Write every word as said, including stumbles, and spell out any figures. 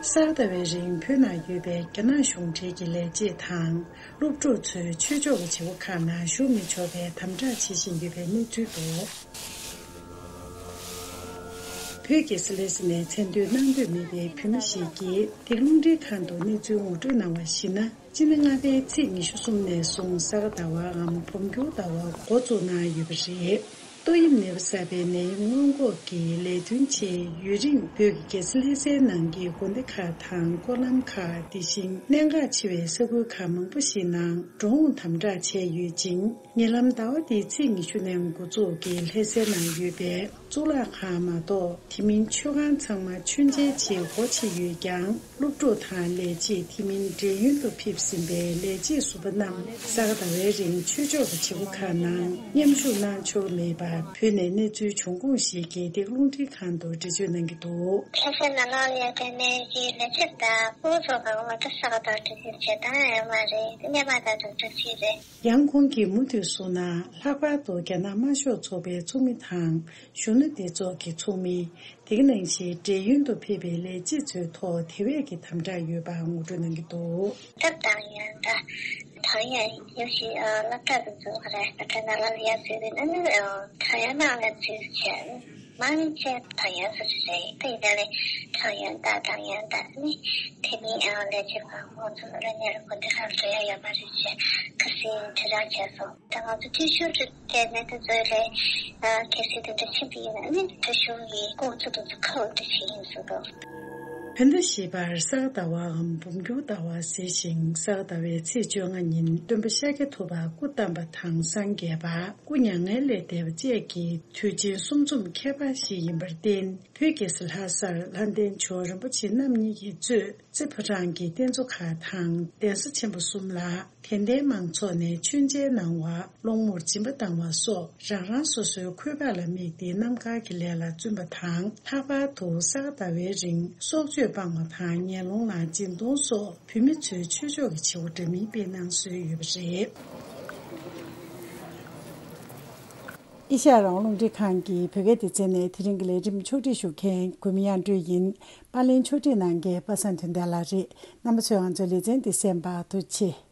ས་ག་ཟླ་བའི་རིང་བོད་ནང་ཡོད་པའི་རྒྱ་ནག་གཞུང་འབྲེལ་གྱི་ལས་བྱེད་དང་། སློབ་ཕྲུག་ཚོས་ཆོས་ཕྱོགས་ཀྱི་བྱེད་སྒོ་ཁག་ནང་ཞུགས་མི་ཆོག་པའི་དམ་དྲག་བྱེད་བཞིན་ཡོད་པའི་གནས་ཚུལ་འདུག་བོད་ཀྱི་སི་ལེ་སི་ནས་མཚན་འདོན་གནང་འདོད་མེད་པའི་བོད་མི་ཞིག་གིས་འདི་རླུང་འཕྲིན་ཁང་དུ་གནས་ཚུལ་ངོ་སྤྲོད་གནང་བར་གཞིགས་ན། སྤྱི་ཟླ་ལྔ་པའི་ཚེས་ཉི་ཤུ་གསུམ་ནས་བཟུང་ས་ག་ཟླ་བའམ་འབུམ་འགྱུར་ཟླ་བ་འགོ་བཙུགས་གནང་ཡོད་པ་རེད། ཏོག་དབྱིབས་ནད་པ་གསར་པའི་ནད་ཡམས་སྔོན་འགོག་གི་ལས་དོན་ཆེད་ཡུན་རིང་བོད་ཀྱི་རྒྱལ་སའི་ལྷ་སའི་ནང་གི་དགོན་སྡེ་ཁག་དང་སྐོར་ལམ་ཁག་དེ་བཞིན་གནད་འགག་ཆེ་བའི་ས་ཁུལ་ཁག་མང་པོ་ཞིག་ནང་འགྲོ་འོང་དམ་དྲག་བྱས་ཡོད་ཅིང་། ཉེ་ལམ་ཟླ་བ་འདིའི་ཚེས་ཉི་ཤུ་ནས་འགོ་འཛུགས་ཀྱིས་ལྷ་སའི་ནང་ཡོད་པའི་གཙུག་ལག་ཁང་མ་གཏོགས། དེ་མིན་མཆོད་ཁང་ཚང་མ་མཆོད་མཇལ་ཆེད་སྒོ་ཕྱེ་ཡོད་ཀྱང་། སློབ་ཕྲུག་དང་ལས་བྱེད། དེ་མིན་འབྲེལ་ཡོད་དུ་ཕེབས་ཟིན་པའི་ལས་བྱེད་ཟུར་པ་རྣམས་ས་ག་ཟླ་བའི་རིང་ཆོས་ཕྱོགས་ཀྱི་བྱེད་སྒོ་ཁག་ནང་མཉམ་ཞུགས་གནང་ཆོག་གི་མེད་པ་བོད་ནས་གནས་ཚུལ་བྱུང་ཁུངས་ཤིག་གིས་འདི་ག་རླུང་འཕྲིན་ཁང་དུ་འགྲེལ་བརྗོད་གནང་གི་འདུག་ལྷ་སའི་ནང་ལ་ཡོད་པའི་ནས་ཀྱི་ལས་བྱེད་དང་སློབ་ཕྲུག་ཁག་ང་ཚོ་ས་ག་ཟླ་བ་འགྲེལ་བརྗོད་བྱེད་སྟངས་ཡོད་མ་རེད། སྔོན་མ་དང་དུ་འགྲེལ་བརྗོད་རེད། ཡང་ཁོང་གིས་མུ་མཐུད་གསུངས་ན། ལྷག་པར་དུ་རྒྱ་ནག་དམར་ཤོག་ཚོགས་པའི་ཚོགས་མི་དང་གཞོན་ནུ་སྡེ་ཚོགས་ཀྱི་ཚོགས་མི། དེ་ག་ནང་བཞིན་འབྲེལ་ཡོད་དུ་ཕེབས་པའི་ལས་བྱེད་ཚོའི་ཐོག་དེ་བས་ཀྱི་དམ་དྲག་ཡོད་པ་ངོ་སྤྲོད་གནང་གི་འདུག་སྟབས་དང་ཡང་དང་། ཐང་ཡང་ཡོད་ཞིག་སློབ་གྲྭ་དུ་འཛུལ་བ་རེད། སློབ་གྲྭ་ནང་ལ་ཡར་འཛུལ་བའི་ནང་ནས་ཐང་ཡང་ནང་ལ་འཛུལ་བྱས། མང་ཆེ་ཐང་ཡང་སུ་ཞིག་རེད། དེ་ཡིན་ནའི་ཐང་ཡང་དང་ཐང་ཡང་དང་ནི་དེ་མིན་ལས་བྱེད་པ་ཁོང་ཚོ་ལ་ནས་ལ་གོ་བདེ་ཁག་འགྲོ་ཡ་ཡོད་མ་རེད་ཅེས་ཁ་སང་དྲིལ་བསྒྲགས་བྱས་སོང་། ད་ང་ཚོ་འཐུས་ཤོར་དུ་བལྟས་ནས་དེ་ཚོའི་ལས་གལ་སྲིད་དེ་འདྲ་ཕྱིན་པ་ཡིན་ན་ནི་ཁྲོ་ཆུ་ཡི་ཁོང་ཚོ་དེ་ཚོ་ཁ་འོག་ཏུ་ཕྱིན་ཡིན་ཟེར་འདུག་བོད་ཟླ་བཞི་པར་ས་ག་ཟླ་བའམ་འབུམ་འགྱུར་ཟླ་བ་ཟེར་ཞིང་། ས་ག་ཟླ་བའི་ཚེས་བཅོ་ལྔ་ཉིན་སྟོན་པ་ཤཱཀྱ་ཐུབ་པ་སྐུ་བལྟམས་པ་དང་སངས་རྒྱས་པ། སྐུ་མྱ་ངན་ལས་འདས་པ་བཅས་ཀྱི་དུས་ཆེན་གསུམ་འཛོམས་ཁྱད་པར་ཞིག་ཡིན་པར་བརྟེན། བོད་རྒྱལ་ས་ལྷ་སར་ལྷ་ལྡན་ཇོ་བོ་རིན་པོ་ཆེ་རྣམ་གཉིས་ཀྱིས་གཙོས། རྩེ་ཕོ་བྲང་གི་རྟེན་གཙོ་ཁག་དང་གདན་ས་ཆེན་པོ་གསུམ་ལ་དད་ལྡན་མང་ཚོགས་ནས་མཆོད་མཇལ་གནང་བ། སློང་མོར་སྦྱིན་པ་བཏང་བ་སོགས་རང་རང་སོ་སོའི་འཁོས་དཔག་ལ་དམིགས་ཏེ་རྣམ་དཀར་གྱི་ལས་ལ་བརྩོན་པ་དང་། ལྷག་པར་དུ་ས་ག་ཟླ་བའི་རིང་སྲོག་གཅོད་སྤང་བ་དང་ངན་སློང་ལ་སྦྱིན་གཏོང་སོགས་བོད་མི་ཚོའི་ཆོས་ཕྱོགས་ཀྱི་བྱེད་སྒོ་འདྲ་མིན་སྤེལ་གནང་སྲོལ་ཡོད་པ་རེད། ཨེ་ཤ་ཡ་རང་དབང་རླུང་འཕྲིན་ཁང་གི་བོད་སྐད་སྡེ་ཚན་ནས་དེ་རིང་གི་ལས་རིམ་ཕྱོགས་སྒྲིག་ཞུ་མཁན་གུས་མོ་དབྱངས་སྒྲོན་ཡིན། པར་ལེན་ཕྱོགས་སྒྲིག་གནང་མཁན་པ་སངས་དོན་ལྡན་ལགས་རེད། རྣམ་པ་ཚོས་ང་ཚོའི་ལེ་ཚན་འདི་གསན་པར་ཐུགས་རྗེ་ཆེ།